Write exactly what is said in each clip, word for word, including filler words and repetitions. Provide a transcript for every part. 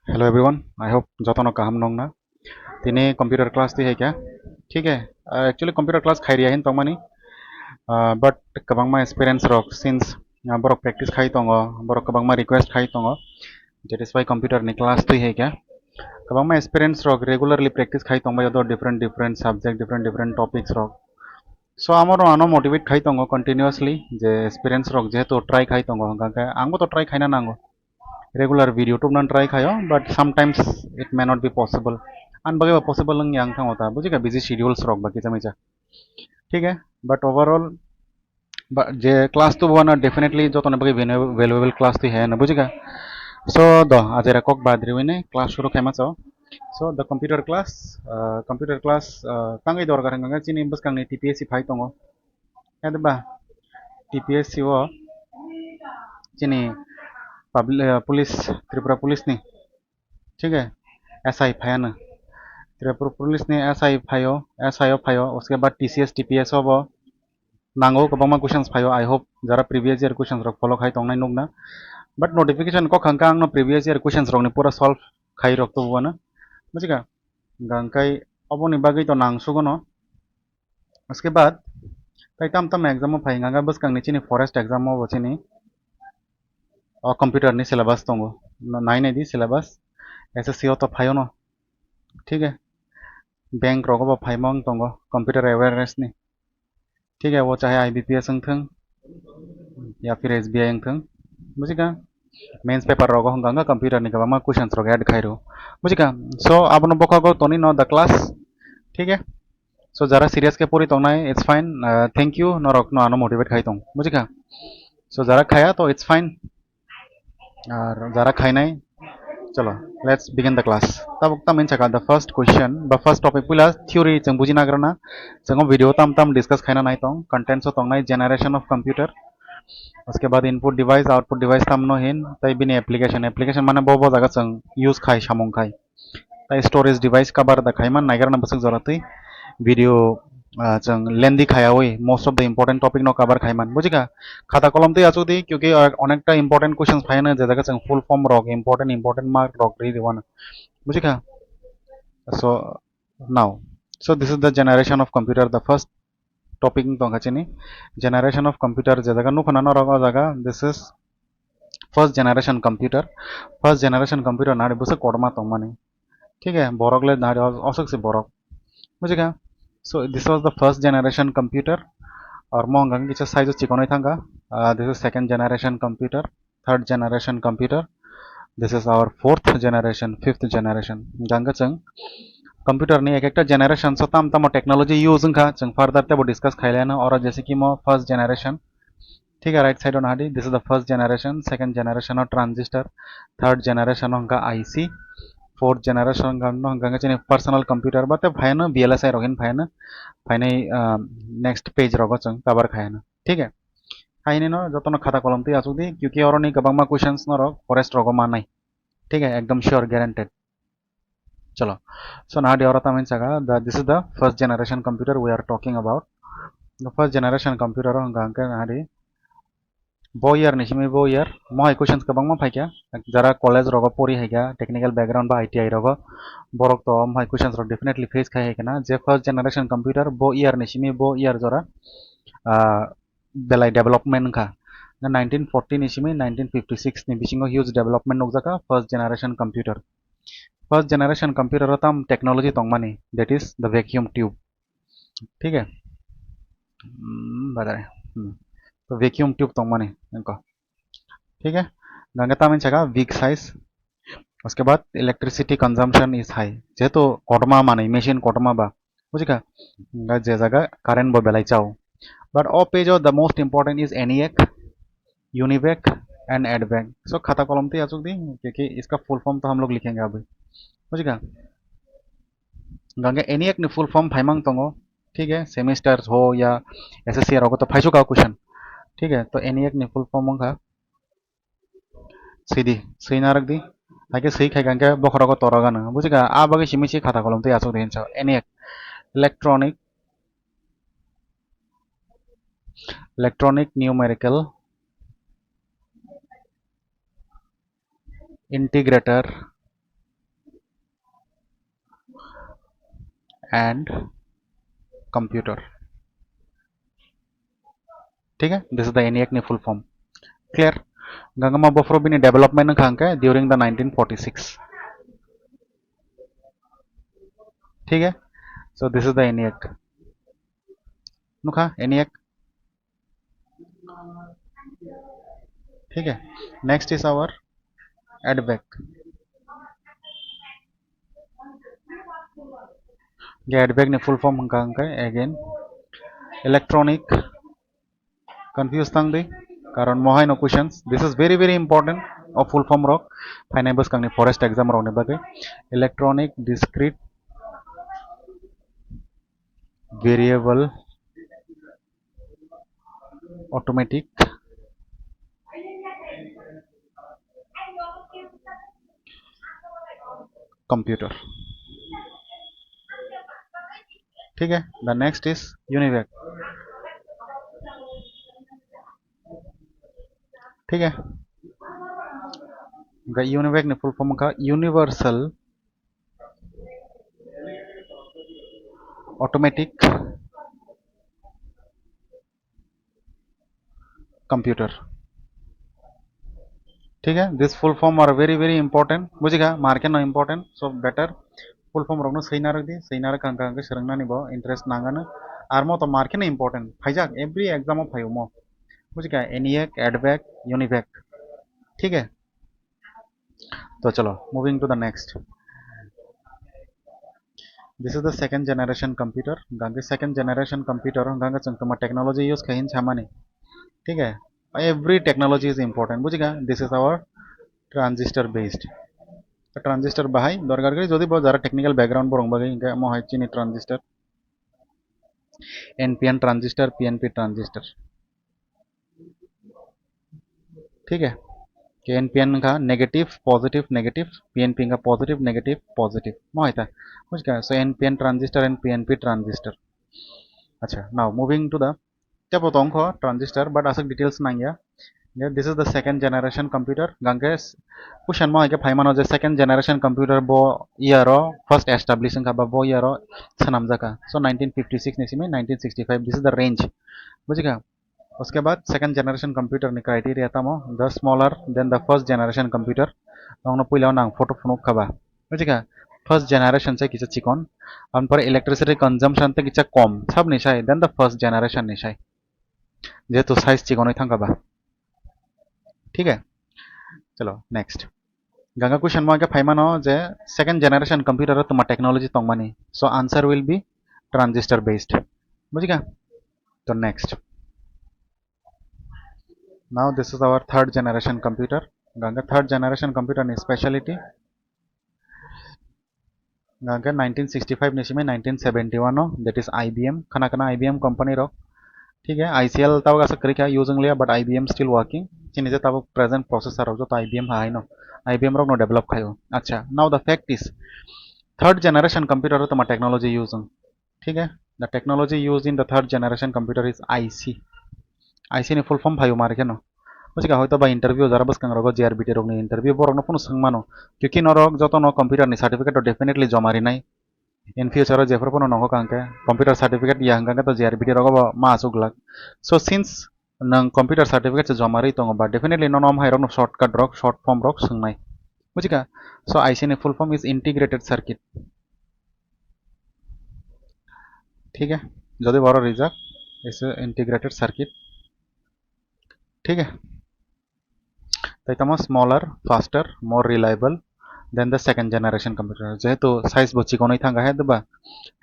Hello everyone, I hope jotono kaham nongna. Tini computer class twi hai kha. Thik hai, uh, actually computer class khairi ahin tongmani. Uh, but kwbangma experience rok since, uh, borok practice khai tongo, borok kwbangma request khai tongo. That is why computer ni class twi hai kha. Kwbangma experience rok regularly practice khai tongbai do different different subject, different different topics rok. So amoro ano motivate khai tongo continuously je experience rok jehetu try khai tongo, hwnkha khe angbo to try khaina nango. Regular video tubna try khayo, but sometimes it may not be possible. An bagwi ba possible wng yang thango ta, bujikha, busy schedules rok ba kisa misa. Thik hai, but overall ba je class two bo ano definitely jotoni bagwi valuable class twi hai ano, bujikha. So do ajera kok badri wine class shuru khaima chao. So the computer class, uh, computer class, uh, tangwi dorkar hwnkha khe chini bwskangni T P S C phai tongo. Ede ba T P S C o chini public, uh, police, Tripura police ni, thik hai, S I phai ano. Tripura police ni S I phaio, S I o phaio, uske bad T C S, T P S o bo nango, kwbangma questions phaio. I hope jara previous year questions rok follow khai tongnai nukna. But notification kok hwnkha angno previous year questions rokni pura solve khai rok tubuano. Bujikha? Hwnkha hwnkhe oboni bagwi to nang sugono. Uske bad tai tam tam exam o phai hwnkha bwskangni chini forest exam o bo chini o computer ni syllabus tongo. Nai nai di syllabus. S S C o to phaio no. Thik hai. Bank rogo bo phaimang tongo computer awareness ni. Thik hai, o chahai I B P S wngthung, ya phir S B I wngthung, bujikha? Mains paper rogo hwnkha hwnkha computer ni kwbangma questions rok add khai rw, bujikha? So abono bokhago toni no the class, thik hai? So jara serious khe pori tongnai, it's fine, uh, thank you, norok no ano motivate khai tong, bujikha? So jara khaya to it's fine. Ar jara khainai, chalo, let's begin the class. Tabuk tamo hinsa kha the first question ba first topic, puila theory chwng bujina agrana. Chwng o video tam tam discuss khaina nai tong, contents o tongnai generation of computer, uske bad input device, output device tamno hin, tai bini application, application mane bo bo jaga chwng use khai, samung khai. Tai storage device cover da khaiman naigarna bwswk jora twi video, ah, chwng lengthy khaiyawi most of the important topic no cover khaiman, bujikha? Khata kolom twi achuk di, kyunki, ah, onekta important questions phaiyano, je jaga chwng full form rok important, important mark rok ri rwano, bujikha? So now, so this is the generation of computer, the first topic wng tongkha chini generation of computer, je jaga nukha na norok o jaga, this is first generation computer. First generation computer nari bwswk kotorma tongmani, thik hai? Borok le nari os-, oswk se borok, bujikha? So this was the first generation computer. Ar mo hwnkha kisa size o chikonwi thangkha. Ah, this is second generation computer, third generation computer. This is our fourth generation, fifth generation. Hwnkha chwng computer ni ek ekta generation so tam tamo technology use wngkha, chwng further tebo discuss khailaiano. Oro jese ki mo first generation, thik hai, right side o nahadi, this is the first generation, second generation o transistor, third generation o hwnkha I C, fourth generation hwnkha, hwnkha chini personal computer, ba te phaiyano V L S I rok hin phaiyano, phainai, ah, next page rogo chwng cover khaiyano, thik hai? Haini no jotono khata kolom twi achuk di, kyuki oroni kwbangma questions norok forest rogo manai, thik hai, ekdom sure, guaranteed. Chalo, so nahadi oro tamo hinsa kha, the, this is the first generation computer we are talking about. The first generation computer o hwnkha hwnkhe nahadi bo year ni simi bo year mohai questions kwbangma phaikha. Jara college rogo pori haikha, technical background ba I T I rogo, borok to mohai questions rok definitely face khai haikha na, je first generation computer bo year ni simi bo year jora, ah, belai development wngkha. Na nineteen forty ni simi nineteen fifty six ni bisingo huge development nukjakha first generation computer. First generation computer o tam technology tongmani, that is the vacuum tube. Thik hai? Hmm, badai. Hmm. To vacuum tube tongmani wngkha. Thik hai? Hwnkha tamo hinsa kha big size. Uske bad electricity consumption is high. Jehetu kotorma manwi, machine kotorma ba, bujikha? Hwnkha je jaga current bo belai chao. But o page o the most important is ENIAC, UNIVAC and ADVAC. So khata kolom twi achuk di, khe khe iska full form to hum log likhenge abhi. Bujikha? Hwnkha ENIAC ni full form phaimang tongo, thik hai? Semester ho ya S S C rogo to phaisukha question, thik hai? To ENIAC ni full form wngkha, sidi, swi narak di. Haikhe swi khai kha hwnkhe bokhorogo torok ano. Bujikha? A bagwi simi si khata kolom twi achuk di hinsa. ENIAC, electronic, electronic numerical integrator and computer. Thik hai? This is the ENIAC ni full form. Clear? Gangama bofro bini development wngkha hwnkhe during the nineteen forty-six. Thik hai? So this is the ENIAC. Nukha ENIAC. Thik hai? Next is our ADVAC. Ge ADVAC ni full form hwnkha hwnkhe again electronic, confuse tang di, karon mohai no questions. This is very, very important o full form rok. Phainai bwskang ni forest exam rok ni bagwi electronic discrete variable automatic computer. Thik hai? The next is UNIVAC. Thik hai? Ga UNIVAC ni full form wngkha Universal Automatic Computer. Thik hai? This full form are very, very important. Bujikha, mark no important. So better full form rokno swi narwk di, swi narwk kha hwnkhe swrwngna ni bo interest nangano. Ar mo to mark no important. Phaijak, every exam o phaio mo. Bujikha, ENIAC, ADVAC, UNIVAC. Thik hai? To chalo, moving to the next. This is the second generation computer. Hwnkhe second generation computer hwnkhe chwng tongma technology use khai hin samani. Thik hai? Every technology is important. Bujikha? This is our transistor based. Transistor bahai dorkar gori, jodi bo jara technical background borok bagwi hwnkhe mo hai chini transistor, NPN transistor, PNP transistor. Thik hai? Ke NPN wngkha negative, positive, negative, PNP wngkha positive, negative, positive. Mo hai ta? Bujikha? So NPN transistor and PNP transistor. Acha, now moving to the, tebo tongkho transistor, but aswk details nangya. Yeah, this is the second generation computer. Hwnkhe s-, question mo hai khe phaimano je second generation computer bo year o first establish wngkha ba bo year o swnamjakha. So nineteen fifty-six ni simi nineteen sixty-five, this is the range. Bujikha? Uske baad second generation computer ni criteria tamo, the smaller than the first generation computer. Nokno puila o nang photo phunuk kha ba. Bujikha? First generation se kisa chikon, ampore electricity consumption te kisa kom, sabni sai than the first generation ni sai. Jehetu size chikonwi thangkha ba. Thik hai? Chalo, next. Ganga question mo hwnkhe phaimano je second generation computer o tuma technology tongmani. So answer will be transistor based. Bujikha? To next. Now this is our third generation computer. Ganga third generation computer ni speciality. Hwnkhe nineteen sixty-five ni simi nineteen seventy-one o, that is IBM, khana khana IBM company rok. Thik hai, ICL tabuk aswk kwrwi kha, use wngliya, but IBM still working. Chini je tabuk present processor rok joto IBM hai no, IBM rok no develop khaio. Acha, now the fact is, third generation computer o toma technology use wng. Thik hai? The technology used in the third generation computer is IC. IC ni full form phaio mari kheno. Bujikha, hoito ba interview jara bwskang rogo JRBT rokni interview borokno phano swngmano. Kyuki norok jotono computer ni certificate rok definitely joma rinai. In future o jephru phano nongkha hwnkhe computer certificate ya hwnkhe to JRBT rogo bo ma aswk glak. So since nwng computer certificate se joma ri tongo ba definitely nono omo hai rokno shortcut rok, short form rok swngnai. Bujikha? So IC ni full form is integrated circuit. Thik hai? Jodi boro rijak, is a integrated circuit. Thik hai? Tai tamo smaller, faster, more reliable than the second generation computer. Jehetu size bo chikonwi thangkha hai, diba?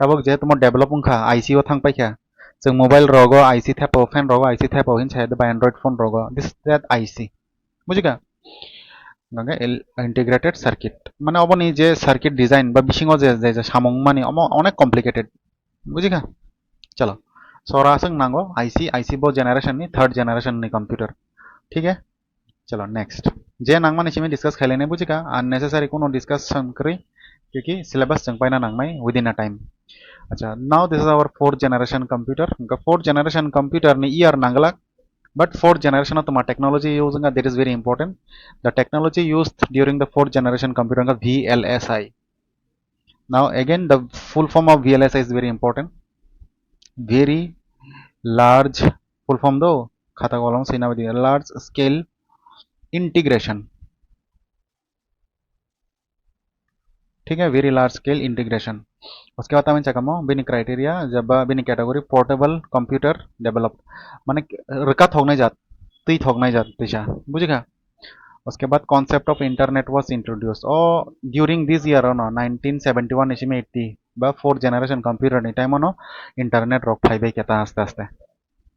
Tabuk jehetu mo develop wngkha, IC o thang paikha. Chwng mobile rogo IC thepao, fan rogo IC thepao hin sai, diba? Android phone rogo, this, that IC. Bujikha? Hwnkhe el-, integrated circuit. Mane oboni je circuit design ba bisingo je, je, je samung mani omo onek complicated. Bujikha? Chalo. Sora aswk nango IC, IC bo generation ni, third generation ni computer. Thik hai? Chalo, next. Je nangmani simi discuss khailene bujikha, unnecessary kuno discussion kwrwi, kyuki syllabus chwng paina nangnai within a time. Acha, now this is our fourth generation computer. Hwnkhe fourth generation computer ni year nanglak, but fourth generation o toma technology use wngkha, that is very important. The technology used during the fourth generation computer wngkha VLSI. Now again, the full form of V L S I is very important. Very large full form do, khata kolom swi na di, large scale integration. ठीक है, very large scale integration. Uske baad ami chakamo bini criteria, jaba bini category portable computer developed, mane rwka thoknai jat, twi thoknai jat tisa, bujikha? Uske baad concept of internet was introduced. O during this year ono nineteen seventy one ni simi eighty ba fourth generation computer ni time ono internet rok phaibai khe ta aste aste,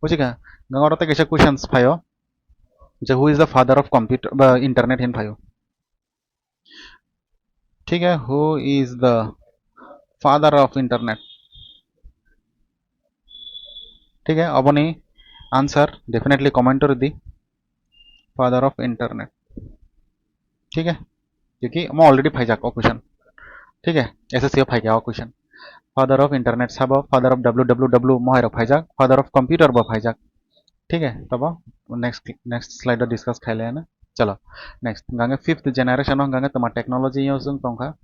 bujikha? Gangaro tei kaisa questions phaio je who is the father of computer ba internet hin phaio. ठीक है, who is the father of internet? ठीक है, aboni answer definitely comment kori di, father of internet. ठीक है, क्योंकि mo already phaijak o question. ठीक है, S S C o phaikha o question. Father of internet sabo, father of W W W mo hai rok phaijak, father of computer bo phaijak. ठीक है, tabo next, next slide o discuss khailai na. Chalo, next, gange fifth generation o gange toma technology yo jung tongkha.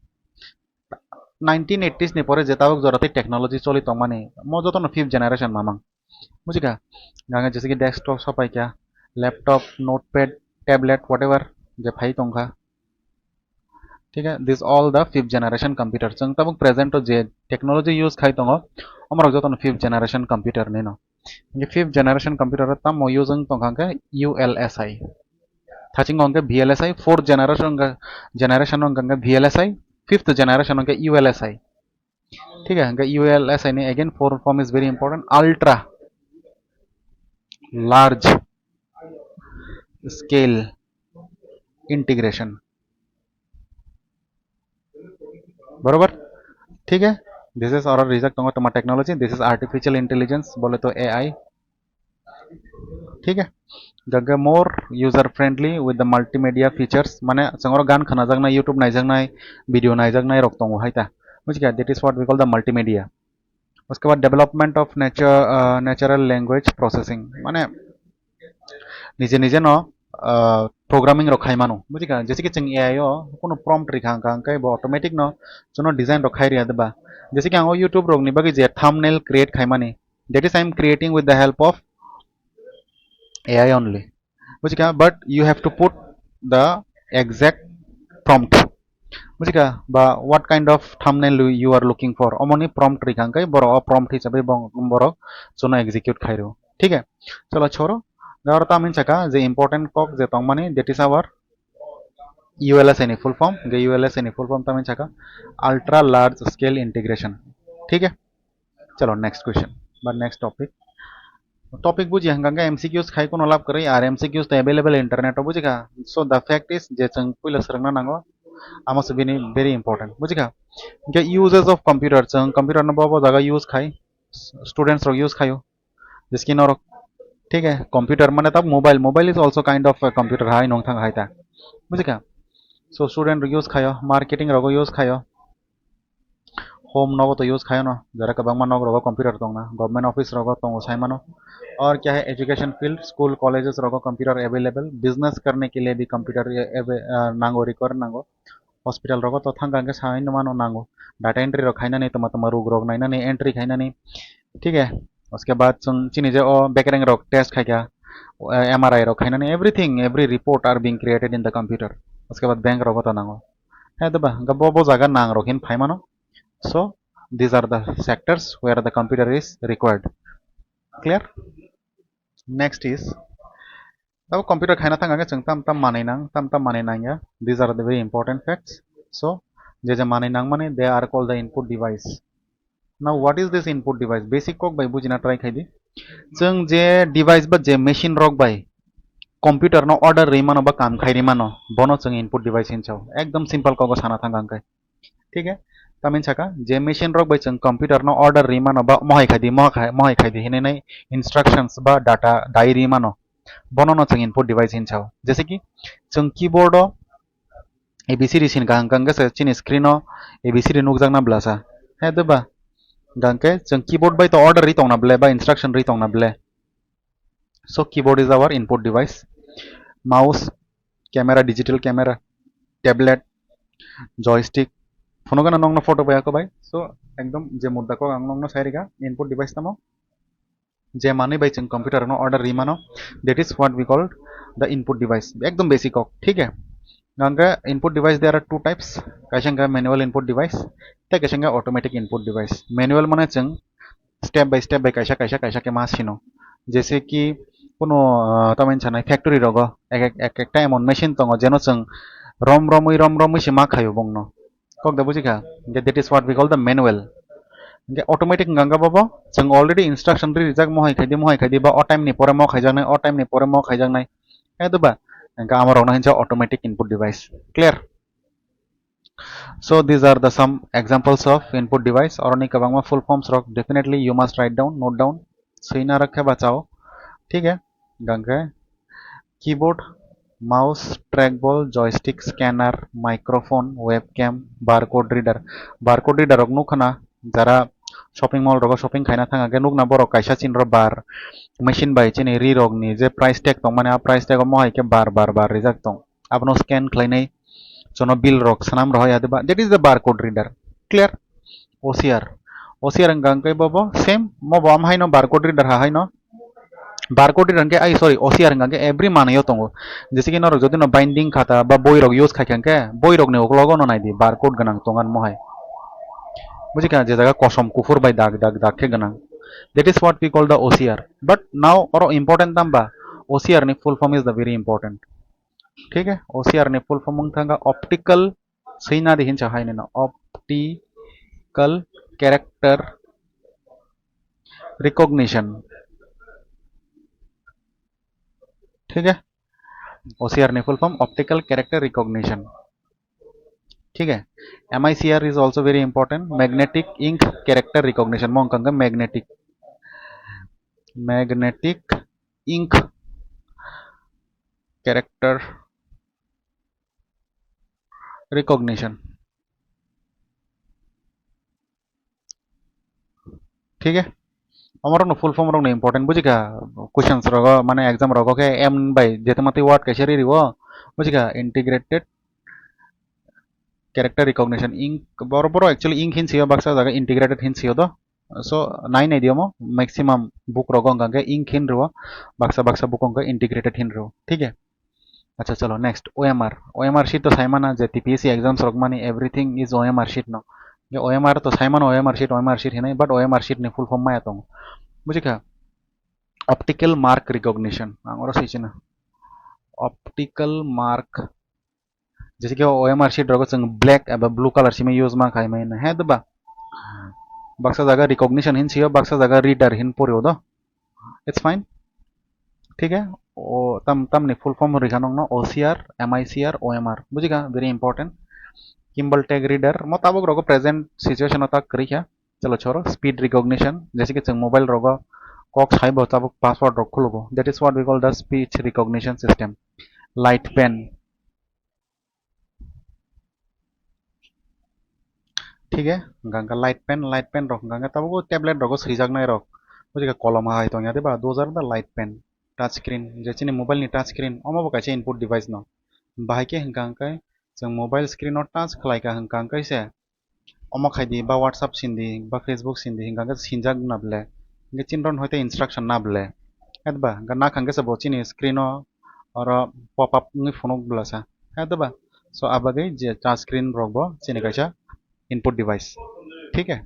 Nineteen eighties ni pore je tabuk jora tei technology choli tongmani, mo jotono fifth generation mamang. Bujikha? Gange jese ki desktop sopaikha, laptop, notepad, tablet, whatever je phai tongkha. ठीक है, this all the fifth generation computer. Chwng tabuk present o je technology use khai tongo, omorok jotono fifth generation computer ni no. Hinkhe fifth generation computer o tamo use wng tongkha hinkhe U L S I. Thachingo hinkhe V L S I, fourth generation hinkhe, generation hinkhe V L S I, fifth generation hinkhe U L S I. ठीक है, hinkhe U L S I ni again full form is very important, ultra large scale integration. बरोबर? ठीक है, this is our result tongo toma technology, this is artificial intelligence, bole to A I. ठीक है, gagga more user friendly with the multimedia features, mane chwng oro gan khnajaknai, YouTube naijaknai, video naijaknai rok tongo hai ta, bujikha? That is what we call the multimedia. उसके बाद development of nature, uh, natural language processing, mane nije nije no, uh, programming rok khai mano, bujikha? Jese ki chwng A I o kuno prompt rikha hwnkha, hwnkhe bo automatic no chwngno design rok khai ria diba? Jese ki ang o YouTube rok ni bagwi je thumbnail create khai mani, that is I am creating with the help of A I only. Bujikha? But you have to put the exact prompt. Bujikha? Ba what kind of thumbnail you are looking for? Omoni prompt rikha hwnkhe borok o prompt hisabai borok chwngno execute khairo. ठीक है? Chalo choro. Garo tamin saka je important kok je tongmani, that is our U L S I ni full form. Ge U L S I ni full form tamin saka ultra large scale integration. ठीक है? Chalo, next question ba next topic. Topic buji hwnkha hwnkhe M C Qs khai kuno lab kwrwi, ar M C Qs to available internet o, bujikha? So the fact is je chwng puila swrwngna nango, amo se bini very important, bujikha? Hwnkhe uses of computer, chwng computer no bo bo jaga use khai, students rok use khaio, jese ki norok. ठीक है, computer mane ta mobile, mobile is also kind of a computer hai nong thang hai ta, bujikha? So student rok use khaio, marketing rogo use khaio, home nogo to use khayo no, jara kwbangma nok rogo computer tongna, government office rogo tongo saimano. और क्या है, education field, school, colleges rogo computer available, business करने के लिए भी computer ave-, uh, nango, require nango. Hospital rogo to thangkha hwnkhe saino mano nango, data entry rok khainani, toma toma rog rok nainani, entry khainani. ठीक है, उसके बाद chwng chini je o bekereng rok test khaikha, uh, M R I rok khainani, everything, every report are being created in the computer. उसके बाद bank rogo to nango. Hai diba, hwnkhe bo, bo jaga nang rok hin phaimano. So these are the sectors where the computer is required. Clear? Next is, tabo computer khaina thang hwnkhe chwng tam tam manwi nang, tam tam manwi nangya. These are the very important facts. So je je manwi nangmani, they are called the input device. Now what is this input device? Basic kok bai bujina try khai di. Chwng je device ba je machine rok bai computer no order ri mano ba kam khai ri mano, bono chwng input device hin sao. Ekdom simple kogo sana thang hwnkhe. ठीक है, tamin saka je machine rok bai chwng computer no order ri mano ba mohai khai di, mohai khai di hinwi nai instructions ba data dai ri mano, bono no chwng input device hin sao. जैसे कि chwng keyboard o A B C D sin kaham hwnkhe se chini screen o A B C D nukjakna bwlasa. He diba? Hwnkhe chwng keyboard bai to order ri tongna bwle ba instruction ri tongna bwle. So keyboard is our input device. Mouse, camera, digital camera, tablet, joystick, Phunukgana nokno photo bai ako bai. So ekdom je mudda kok ang nokno sai rika, input device tamo. Je manwi bai chwng computer no order ri mano, that is what we called the input device. Ekdom basic kok, thik hai? Hwnkhe input device there are two types, kaisa hwnkhe manual input device, tei kaisa hwnkhe automatic input device. Manual mane chwng step by step by kaisa kaisa kaisa khe ma sino. Jese ki kuno, ah, tamni sanai factory rogo ek ek ek ekta emon machine tongo jeno chwng rom romwi rom romwi se ma khaio bongno. Kok da bujikha? Hwnkhe that is what we call the manual. Hwnkhe automatic hwnkha hwnkhe bobo chwng already instruction ri rijak, mohai khaidi mohai khaidi ba o time ni pore mo khaijaknai, o time ni pore mo khaijaknai. Hai doba? Hwnkhe amorokno hinsa automatic input device. Clear? So these are the some examples of input device. Oroni kwbangma full forms rok definitely you must write down, note down. Swina rok khe bachao. Thik hai? Hwnkhe keyboard, mouse, trackball, joystick, scanner, microphone, webcam, barcode reader. Barcode reader rok nukha na, jara shopping mall rogo shopping khaina thang khe nukna borok kaisa chini ro bar machine bai chini ri rok ni je price tag tongmani, a price tag omo hai khe bar bar bar rijak tong. Abono scan khlainai, jono bill rok swnam rohoi ya diba, that is the barcode reader. Clear? O C R. O C R hwnkha hwnkhe bobo same, mobo am haino barcode reader ha haino. Barcode reader hwnkhe, ai sorry, O C R hwnkha hwnkhe every manwi o tongo. Jese ki norok jodi no binding khata ba boi rok use khaikha hwnkhe boi rok ni uklogo no naidi, barcode gwnang tongan mohai. Bujikha, je jaga kosom kuphur bai dak dak dak khe gwnang. That is what we call the O C R. But now oro important tamba, O C R ni full form is the very important. Thik hai? O C R ni full form wngkha optical, swina di hinsa hai nino, optical character recognition. Thik hai? O C R ni full form optical character recognition. Thik hai? M I C R is also very important, magnetic ink character recognition. Mo wngkha hwnkhe magnetic, magnetic ink character recognition. Thik hai? Omorokno full form rokno important bujikha, questions rogo mane exam rogo khe M bai jetumatwi word kaisa ri rio, bujikha, integrated character recognition, ink, boro boro actually ink hin sio, baksa jaga integrated hin sio do. So nai nai di omo, maximum book rogo hwnkha hwnkhe ink hin rwo, baksa baksa book hwnkha integrated hin rwo, thik hai? Acha chalo next, O M R. O M R sheet to saimana je T P S C exams rok mani everything is O M R sheet no. Je O M R to saimano O M R sheet, O M R sheet hinai, but O M R sheet ni full form maya tongo. Bujikha? Optical mark recognition. Ang oro swichina. Optical mark. Jese ki O M R sheet rogo chwng black eba blue color simi use ma khai mai na. He doba? Baksa jaga recognition hin sio, baksa jaga reader hin porio do. It's fine. Thik hai? O tam, tamni full form rikha nokno O C R, M I C R, O M R. Bujikha? Very important. Kimball tag reader. Mo tabuk rogo present situation o tak kwrwi kha. Chalo choro, speed recognition. Jese ki chwng mobile rogo kok saibo tabuk password rok khulugo. That is what we call the speech recognition system. Light pen. Thik hai? Hwnkha hwnkhe light pen, light pen rok hwnkha hwnkhe tabuk tablet rogo swijaknai rok. Bujikha? Kolom hai tongya diba? Those are the light pen. Touch screen, je chini mobile ni touch screen, omo bo kaisa input device no. Bahai khe hwnkha hwnkhe chwng mobile screen o touch khlai kha hwnkha hwnkhe se omo khai di, ba WhatsApp sin di, ba Facebook sin di, hwnkha hwnkhe sinjak na ble, hwnkhe chini rok hoite instruction na ble. Hetba hwnkha na kha hwnkhe se bo chini screen o oro pop up wngwi phunuk bwlasa. Hetba? So, a bagwi je touch screen rok bo chini kaisa input device. Thik hai?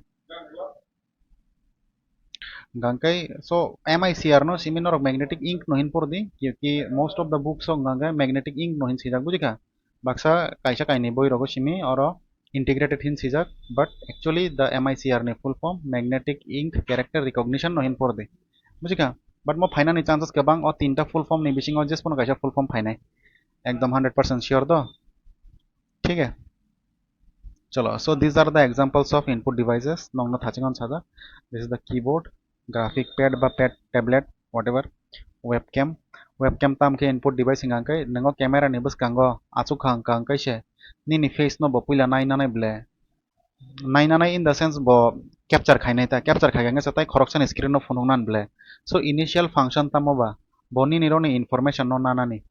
Hwnkha hwnkhe, so, M I C R no simi norok magnetic ink no hin por di, kyunki most of the books o hwnkha hwnkhe magnetic ink no hin swijak, bujikha? Baksa kaisa kainwi boi rogo simi oro integrated hin swijak, but actually the M I C R ni full form magnetic ink character recognition no hin por di, bujikha? But mo phainani chances kwbang, o tinta full form ni bisingo jespono kaisa full form phainai, ekdom hundred percent sure do. Thik hai? Chalo, so these are the examples of input devices. Nokno thaching on sajak. This is the keyboard, graphic pad ba pad, tablet, whatever, webcam. Webcam tam khe input device hwnkha hwnkhe, nwngo camera ni bwskango achuk kha hwnkha hwnkhe se nini face no bo puila nai nanai ble. Nai nanai in the sense bo capture khainai ta, capture khai khe se tai khoroksani screen no phunuk nan ble. So initial function tamo ba? Bo nini roni information no nanani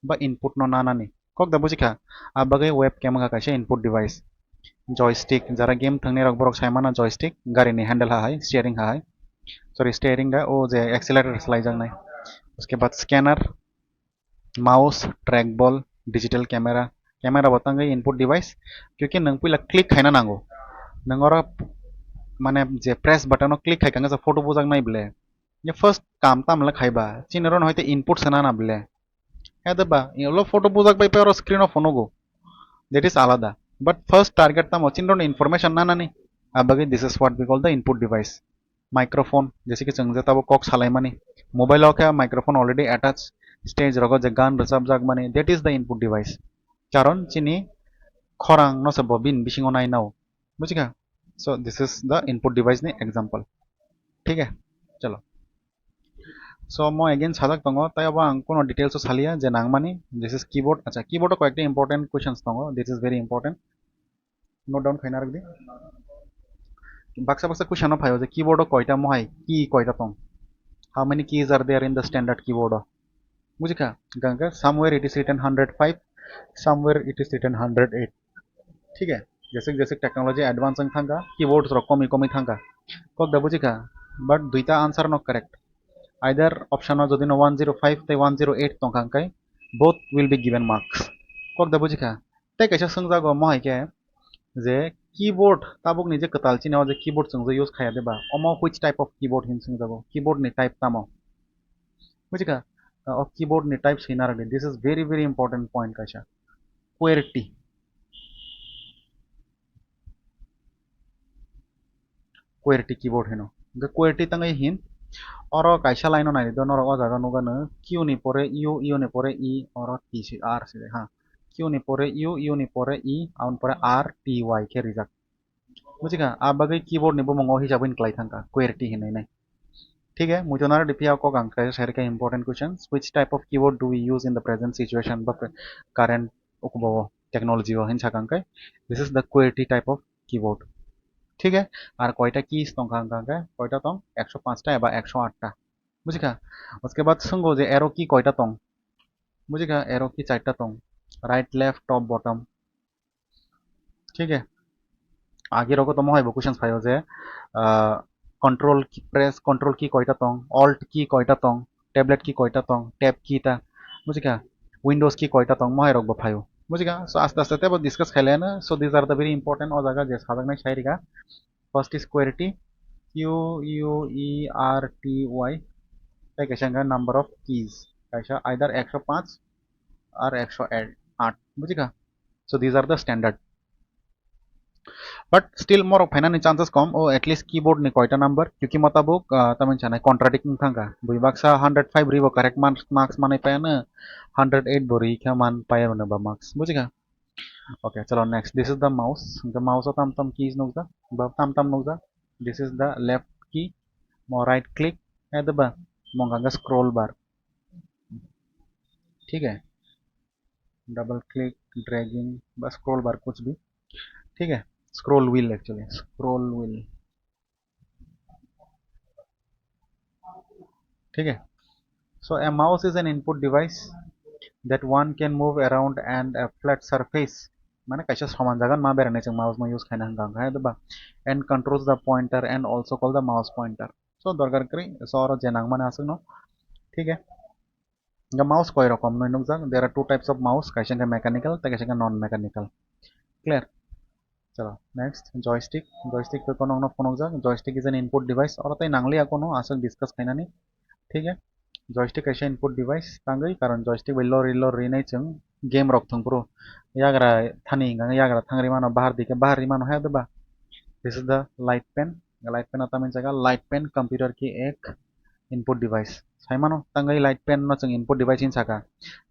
ba input no nanani. Kok da bujikha? A bagwi webcam wngkha kaisa input device. Joystick, jara game thangni rok borok sai mano joystick, gari ni handle ha hai, steering ha hai, sorry, steering da o je accelerator salai jaknai. Uske bad scanner, mouse, trackball, digital camera, camera bo tangwi input device, kyunki nwng puila click khaina nango, nwng oro mane je press button o click khai khe photo bujak nai ble, je first kam tamle khaiba chini oro hoite input sana na ble, he de ba olo photo bujak bai phe oro screen o phonugo, that is alada, but first target tamo chini oro information nanani, abagwi this is what we call the input device. Microphone, jese ki chwng je tabuk kok salaimani, mobile o khe microphone already attached, stage rogo je gan rwchapjak mani, that is the input device, karon chini khorang no se bo bini bisingo nai nao, bujikha? So this is the input device ni example, thik hai? Chalo, so mo again sajak tongo, tai abo ang kono details o saliya je nangmani, this is keyboard. Acha, keyboard o koyekta important questions tongo, this is very important, note down khaina rwdi. Baksa baksa question o phaio je keyboard o koita mohai key koita tong, how many keys are there in the standard keyboard o, bujikha? Gangkha somewhere it is written hundred five, somewhere it is written hundred eight, thik hai? Jesik jesik technology advance wng thangkha, keyboards rok komi komi thangkha, kok da bujikha? But duita answer no correct, either option o jodi no one zero five tei one zero eight tongkha hwnkhe both will be given marks, kok da bujikha? Tei kaisa swngjago mohai khe je keyboard tabukni je kwtal chini o je keyboard chwng je use khaiya de ba, omo which type of keyboard hin swngjago, keyboard ni type tamo? Bujikha? O keyboard ni type swina rwdi, this is very very important point kaisa, QWERTY. QWERTY keyboard hino. Hwnkhe QWERTY tangwi hin. Oro kaisa line no nai do norok o jaga nukgano Q ni pore U, U ni pore E, oro T si R si ha. Q ni pore U, U ni pore E, aboni pore R, T, Y khe rijak. Bujikha? A bagwi keyboard ni bumung o hisab wng klai thangkha, QWERTY hinwi nai. Thik hai, muitu naro D P O kok ang kaisa sai rwkha important questions. Which type of keyboard do we use in the present situation? Ba current ukubo technology o hin sakang kai, this is the QWERTY type of keyboard. Thik hai, ar koita keys tong kha hwnkha hwnkhe koita tong, ekso panch ta eba ekso aat ta. Bujikha? Uske baad swngo je arrow key koita tong? Bujikha? Arrow key charta tong, right, left, top, bottom. Thik hai? Agi rogo tomo hai bo questions phaio je, ah, control key, press control key koita tong, alt key koita tong, tablet key koita tong, tab key ta, bujikha? Windows key koita tong, mohai rok bo phaio, bujikha? So aste aste tebo discuss khailaiano. So these are the very important o jaga je sajaknai sai rikha. First is QWERTY, Q U E R T Y, tei kaisa hwnkha number of keys, kaisa either ekso panch or ekso aat, bujikha? So these are the standard. But still morok phainani chances kom, o at least keyboard ni koita number, kyuki motabuk, ah, tamni sanai contradict wng thangkha. Bui baksa hundred five ribo correct marks, marks manwi paiano, hundred eight bo ri khe man paiano ba marks, bujikha? Okay, chalo next. This is the mouse. The mouse o tam tam keys nukjak, ba tam tam nukjak. This is the left key, mo right click, eh, ba mo hwnkha scroll bar. Thik hai? Double click, dragging, ba scroll bar kuch bhi. Thik hai? Scroll wheel actually, scroll wheel. Thik hai? So a mouse is an input device that one can move around and a flat surface. Mane kaisa soman jaga ma berani chwng mouse no use khaina hwnkha hwnkha hai ba, and controls the pointer and also called the mouse pointer. So dorkar kwrwi, so oro je nangmani aswkno. Thik hai? Hwnkhe mouse koi rokom nwi nukjak? There are two types of mouse, kaisa hwnkhe mechanical tei kaisa hwnkhe non mechanical. Clear? Chalo next, joystick. Joystick khe kono phunukjak? Joystick is an input device. Oro tei nangliya kono, aswk discuss khainani. Thik hai? Joystick kaisa input device tangwi, karon joystick bai lori lori nai chwng game rok thwngphuru yagra thani hwnkha yagra thangri mano, bahar dikhe bahar ri mano hai ba. This is the light pen. Light pen o tamni jaga light pen computer ki ek input device. Sai mano tangwi light pen no chwng input device hin saka.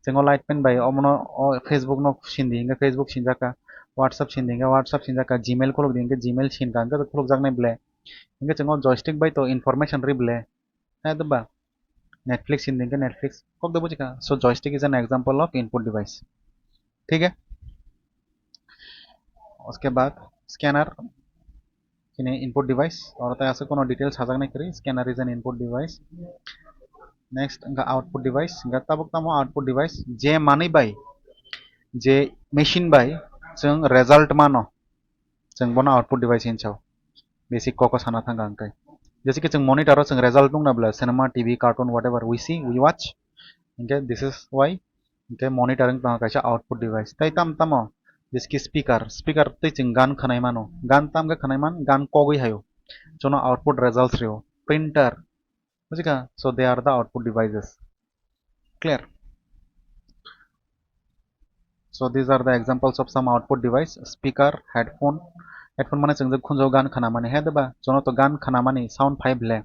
Chwng o light pen bai omono o Facebook no sindi hwnkhe Facebook sinjaka, WhatsApp sindi hwnkhe WhatsApp sinjaka, Gmail khuluk di hwnkhe Gmail sinka hwnkhe khulukjaknai ble. Hwnkhe chwng o joystick bai to information ri ble. Hai ba? Netflix sindi hwnkhe Netflix. Kok da bujikha? So joystick is an example of input device. Thik hai? Uske baad scanner, chini input device, oro tai aswk kono details sajaknai kwrwi, scanner is an input device. Next hwnkha output device, hwnkha tabuk tamo output device, je manwi bai, je machine bai chwng result mano, Chwng bono output device hinwi sao. Basic kok o sana thang ang khe. Jese ki chwng monitor o chwng result nukna bwla cinema, T V, cartoon, whatever we see, we watch. Hinkhe this is why. Hinkhe monitor wng tongkha kaisa output device. Tai tam tamo jese ki speaker, speaker tei chwng gan khwnai mano. Gan tam khe khwnai man, gan kogwi haio. Chwngno output results rio. Printer, bujikha? So they are the output devices. Clear? So these are the examples of some output device, speaker, headphone. Headphone mane chwng je khunjo gan khwnamani, he deba? Chwngno to gan khwnamani, sound phai bwle.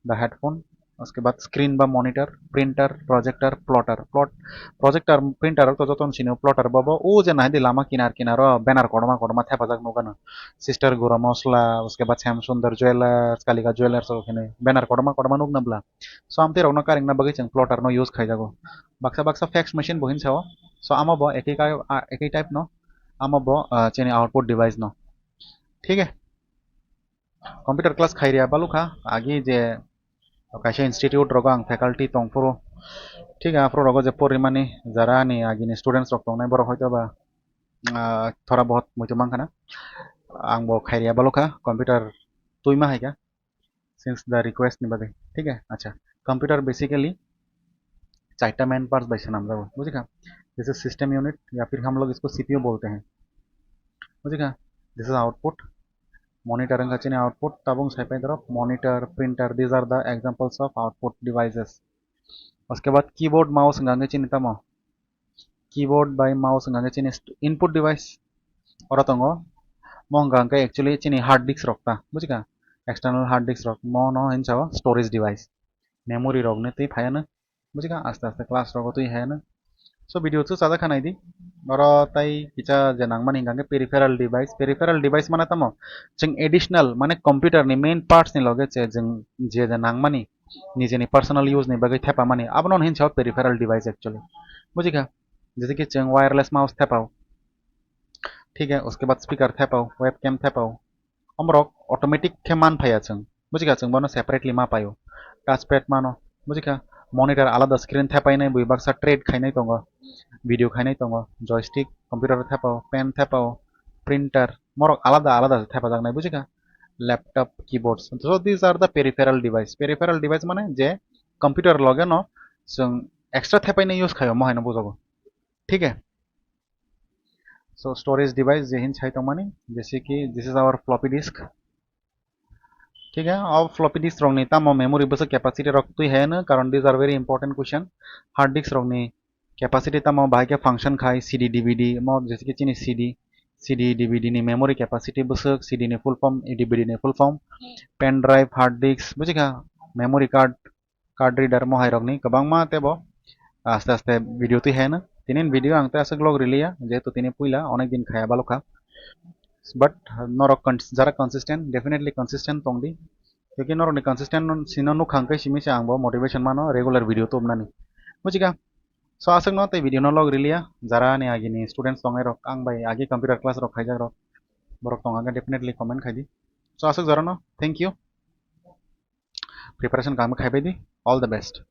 The headphone, uske baad screen ba monitor, printer, projector, plotter. Plot, projector, printer to joto sini plotter bobo. O je nahidi lama kinar kinaro banner kotorma kotorma thepajak nukgano. Sister Gura Masala, uske baad Shyam Sundar Jewellers, Kalika Jewellers, okhene banner kotorma kotorma nukna bwla. So amtwi rokno karingna bagwi chwng plotter no use khaijago. Baksa baksa fax machine bo hinsao. So amo bo ekhi kai-, a, ekhi type no, amo bo, ah, chini output device no. Thik hai? Computer class khairiya balukha, agi je kaisa institute rogo ang faculty tongphuru. Thik hai, aphuru rogo je porimani jara ani agini students rok tongnai borok hoito ba, ah, thora bohot muitu mankha na. Ang bo khairiya balukha, computer tuima haikha. Since the request ni bagwi, thik hai? Acha, computer basically chaita main parts bai swnamjago, bujikha? This is system unit, ya phir hum log isko C P U bolte hain, bujikha? This is output, monitor wngkha chini output, tabung sai pai dorok monitor, printer, these are the examples of output devices. Uske baad keyboard, mouse wngkha chini tamo? Keyboard bai mouse wngkha khe chini st-, input device. Oro tongo. Mo wngkha khe actually chini hard disk rok ta, bujikha? External hard disk rok. Mo no hinsao storage device. Memory rok ni twi phaiano, bujikha? Aste aste class rogo twi haiano. So video chu chajak kha naidi. Oro tai kisa je nangmani hingkha khe peripheral device. Peripheral device mane tamo? Chwng additional mane computer ni main parts ni loge je chwng je je nangmani nijeni personal use ni bagwi thepamani, abono hinsao peripheral device actually, bujikha? Jese ki chwng wireless mouse thepao, thik hai? Uske baad speaker thepao, webcam thepao, omorok automatic khe man phaiya chwng, bujikha? Chwng bono separately ma paio, touchpad mano, bujikha? Monitor alada screen thepainai bui baksa trade khainai tongo, video khainai tongo, joystick, computer thepao, pen thepao, printer, morok alada alada thepajaknai, bujikha? Laptop, keyboards. So these are the peripheral device. Peripheral device mane je computer loge no chwng extra thepainai use khaio, mo haino bujago. Thik hai? So storage device je hin sai tongmani, jese ki this is our floppy disk. Thik hai? O floppy disk rokni tamo memory bwswk capacity rok twi haiano, karon these are very important question. Hard disk rokni capacity tamo bahai khe function khai, C D, D V D, mo jese ki chini C D, C D, D V D ni memory capacity bwswk, C D ni full form, D V D ni full form, pen drive, hard disk, bujikha? Memory card, card reader, mo hai rokni kwbangma tebo aste aste video twi haiano. Tini video ang tei aswk log riliya, jehetu tini puila onek din khaya balukha. But norok cons-, jara consistent, definitely consistent tongdi. Kyunki norokni consistent sino nukha hwnkhe simi se angbo motivation mano regular video tubnani, bujikha? So aswkno tei video no log riliya, jara ani agini students tongnai rok, ang bai agi computer class rok khaijak rok, borok tongkha khe definitely comment khaidi. So aswk jorano thank you. Preparation kaham khai bai di. All the best.